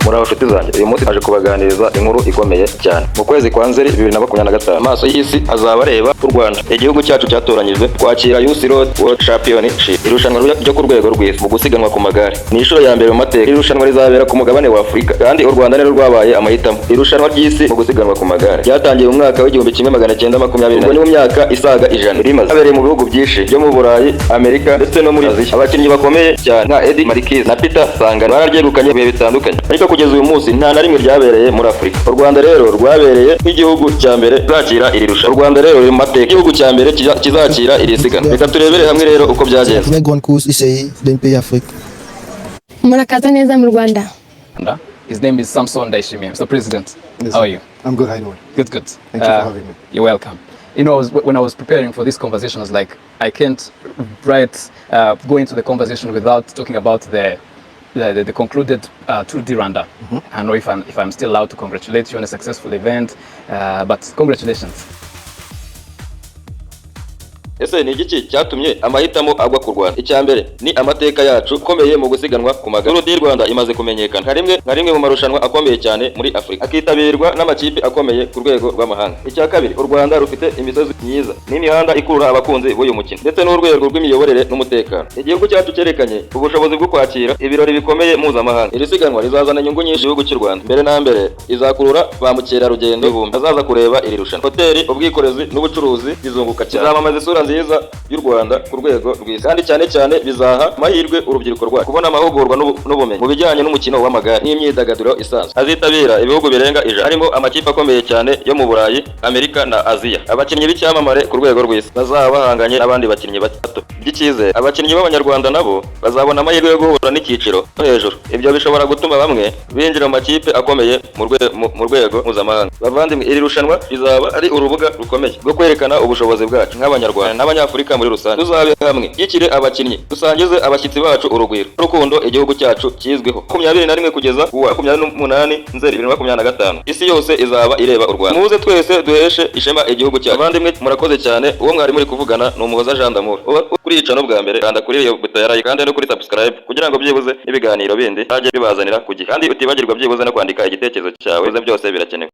Muraho nshuti zanjye, uyu munsi aje kubaganiriza inkuru ikomeye cyane. Mu kwezi kwa Nzeri 2025, amaso y'isi azaba areba u Rwanda. Igihugu cyacu cyatoranyijwe kwakira UCI Road World Championship, irushanwa ryo ku rwego rw'isi mu gusiganwa ku magare. Ni inshuro ya mbere mu mateka iri rushanwa rizabera ku mugabane wa Afurika, kandi u Rwanda nirwo rwabaye amahitamo. Irushanwa ry'isi mu gusiganwa ku magare ryatangiye mu mwaka w'1920, ubwo ni mu myaka isaga 100 rimaze. Habereye mu bihugu byinshi byo mu Burayi, Amerika ndetse no muri Aziya. Abakinnyi bakomeye cyane nka Eddy Merckx na Peter Sagan bararyegukanye ibihe bitandukanye, ariko kugeza uyu munsi nta na rimwe ryabereye muri Afurika. U Rwanda rero rwabereye nk'igihugu cya mbere kizakira iri rushanwa. U Rwanda rero ruri mu mateka, igihugu cya mbere kizakira iri siganwa. Reka turebere hamwe rero uko C'est la byagenze. première grande course UCI d'un pays Afrique. Murakaza neza mu Rwanda. His name is Samson Ndayishimiye. Mr. President, Yes, how sir. are you? I'm good. How you doing? Good, good. Thank you for having me. You're welcome. When I was preparing for this conversation, I was like, I can't go into the conversation without talking about the concluded Tour du Rwanda. I don't know if I'm still allowed to congratulate you on a successful event, but congratulations. Ese ni igiki cyatumye amahitamo agwa ku Rwanda? Icya mbere ni amateka yacu akomeye mu gusiganwa ku magare. Tour du Rwanda imaze kumenyekana nka rimwe mu marushanwa akomeye cyane muri Afurika, akitabirwa n'amakipe akomeye ku rwego rw'amahanga. Icya kabiri, u Rwanda rufite imisozi myiza n'imihanda ikurura abakunzi b'uyu mukino, ndetse n'urwego rw'imiyoborere n'umutekano. Igihugu cyacu cyerekanye ubushobozi bwo kwakira ibirori bikomeye mpuzamahanga. Iri siganwa rizazana inyungu nyinshi igihugu cy'u Rwanda. Mbere na mbere, izakurura ba mukerarugendo ibihumbi bazaza kureba iri rushanwa. Hoteli, ubwikorezi n'ubucuruzi bizunguka cyane. Izamamaza isura nziza y'u Rwanda ku rwego rw'isi, kandi cyane cyane bizaha amahirwe urubyiruko rwacu kubona amahugurwa n'ubumenyi mu bijyanye n'umukino w'amagare n'imyidagaduro isanzwe. Azitabira ibihugu birenga 100, harimo amakipe akomeye cyane yo mu Burayi, Amerika na Aziya. Abakinnyi b'icyamamare ku rwego rw'isi bazaba bahanganye n'abandi bakinnyi bato by'icyizere. Abakinnyi b'Abanyarwanda nabo bazabona amahirwe yo guhura n'icyiciro cyo hejuru. Ibyo bishobora gutuma bamwe binjira mu makipe akomeye mu rwego mpuzamahanga. Bavandimwe, iri rushanwa rizaba ari urubuga rukomeye rwo kwerekana ubushobozi bwacu nk'Abanyarwanda n'Abanyafurika muri rusange. Tuzabe hamwe, dushyigikire abakinnyi, dusangize abashyitsi bacu urugwiro n'urukundo igihugu cyacu kizwiho. 21 kugeza kuwa 28 Nzeri 2025, isi yose izaba ireba u Rwanda. Muze twese duheshe ishema igihugu cyacu. Bavandimwe, murakoze cyane. Uwo mwari muri kuvugana ni Umuhoza Jean d'Amour. Uba kuri iyi channel bwa mbere, kanda kuri iyo buto ya like kandi no kuri subscribe kugira ngo byibuze ibiganiro bindi bajye bibazanira ku gihe, kandi utibagirwa byibuze no kwandika igitekerezo cyawe. Byose birakenewe.